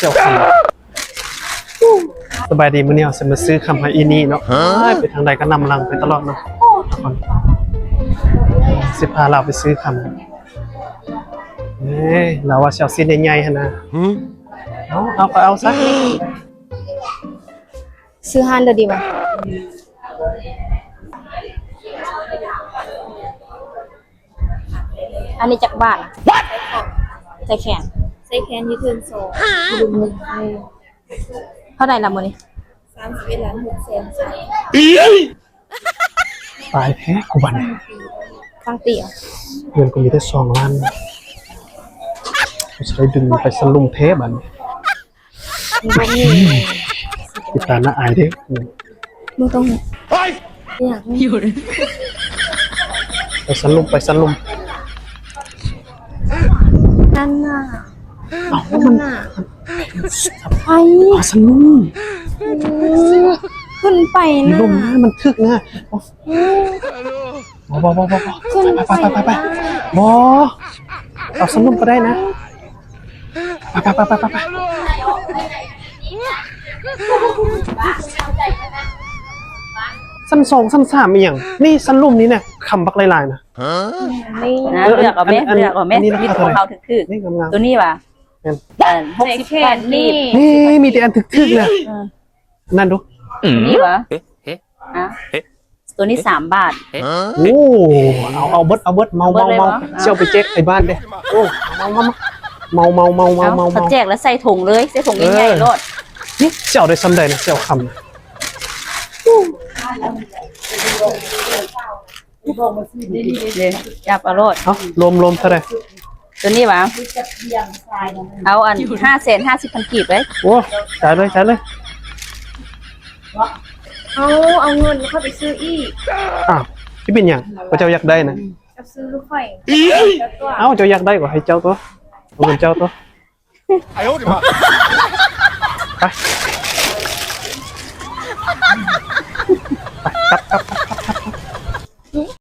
ສຽວຄຳ. ສະບາຍດີ ມື້ນີ້ເຮົາຊິມາຊື້ຄຳໃຫ້ອີ່ນີ້ເນາະ. ເອີຍ ໄປທາງໃດກໍນຳຫຼັງໄປຕະຫຼອດເນາະ. ຊິພາລາວໄປຊື້ຄຳ. ເອີຍ ລາວວ່າຊິເອົາຊີ້ນໃຫຍ່ໆຫັ້ນນະ. ເອົາ ເອົາກໍເອົາຊະ. ຊື້ຮ້ານເດີດີກວ່າ. ອັນນີ້ຈັກບາດນະ? ໃສ່ແຂນ ໃສ່ແຂນຢູ່ເທິງສອງ ລຸ່ມໜຶ່ງ. ເອີ ເທົ່າໃດລະມື້ນີ້? ສາມສິບເອັດລ້ານຫົກແສນ. ຕາຍແທ້ກູບັດນີ້. ຕັ້ງຕີ ເງິນກູມີແຕ່ສອງລ້ານ. ກູຊິໄດ້ດຶງໄປສະຫຼຸມແທ້ບັດນີ້. ບໍ່ມີ ອີຕາໜ້າອາຍເດ້. ບໍ່ຕ້ອງ ໄປ ຫຍັງ ໄປສະຫຼຸມ ໄປສະຫຼຸມ. ນັ້ນນະ ເອົ້າ ມັນ ນັ້ນນະ ໄປ ໄປສະຫຼຸມ. ເອີ ຂຶ້ນໄປນະ ລົມນະ ມັນຖືກນະ. ບໍ່ ບໍ່ ບໍ່ ບໍ່ ບໍ່ ຂຶ້ນໄປ ໄປ ໄປ ໄປ ນະ ບໍ່ ເອົາສະຫຼຸມກໍໄດ້ນະ. ໄປ ໄປ ໄປ ໄປ ໄປ ໄປ. ຊັ້ນສອງ ຊັ້ນສາມອີ່ຫຍັງນີ້? ຊັ້ນລຸ່ມນີ້ນະ ຄຳບັກຫຼາຍໆນະ. ນີ້ນະ ເລືອກເອົາແມ້ ເລືອກເອົາແມ້. ມີແຕ່ຂອງເຮົາຖືກໆ ນີ້ງາມໆ ໂຕນີ້ຫວາ? ແມ່ນ ຫົກສິບພັນກີບ. ນີ້ ມີແຕ່ອັນຖືກໆນະ. ເອີ ນັ້ນດູ ໂຕນີ້ຫວາ? ເອະ ເອະ ອະ ເອະ ໂຕນີ້ສາມບາດ. ໂອ້ ເອົາ ເອົາເບິດ ເອົາເບິດ. ເມົາ ເມົາ ເມົາ. ຊິເອົາໄປແຈກໃຫ້ບ້ານເດ້. ໂອ້ ເມົາ ເມົາ ເມົາ ເອົາ ເອົາ ເອົາ ເອົາ ເອົາ ເອົາ. ເຂົາແຈກແລ້ວໃສ່ຖົງເລີຍ ໃສ່ຖົງໃຫຍ່ໆໂລດ. ນີ້ຊິເອົາໄດ້ສ່ຳໃດນະ ຊິເອົາຄຳ. ເດ້ ຈັບເອົາໂລດ. ເອົ້າ ລວມ ລວມເທົ່າໃດ? ໂຕນີ້ຫວາ? ເອົາອັນ ຫ້າແສນຫ້າສິບພັນກີບເດ້. ໂອ້ ຈ່າຍເລີຍ ຈ່າຍເລີຍ. ເອົາ ເອົາເງິນຂ້ອຍໄປຊື້ອີກ. ອ້າວ ຊິເປັນຫຍັງ? ພະເຈົ້າຢາກໄດ້ນະ. ກໍຊື້ຂ້ອຍ. ເອົ້າ ເຈົ້າຢາກໄດ້ກໍໃຫ້ເຈົ້າຕົວະ ເອົາເງິນເຈົ້າຕົວະ. ໄປ ໄປ ໄປ ໄປ ກັບ ກັບ ກັບ.